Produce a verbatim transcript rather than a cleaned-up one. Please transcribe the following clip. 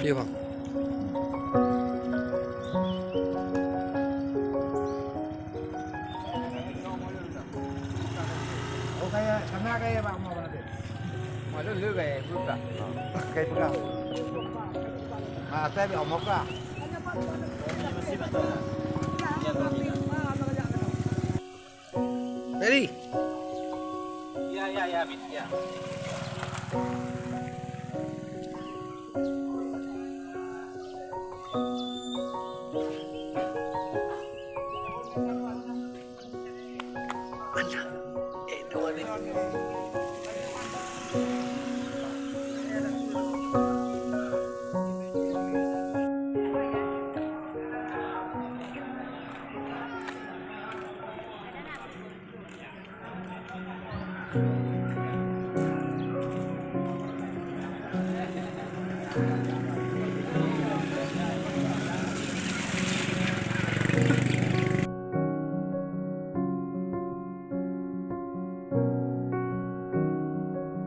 Iya, Bang. Oh, kaya, kena kaya, Bang, mau nanti. Malu lu kaya, buka. Kaya pegang. Ah, saya di omong kah? Ready? Ya, ya, ya, Bit, ya.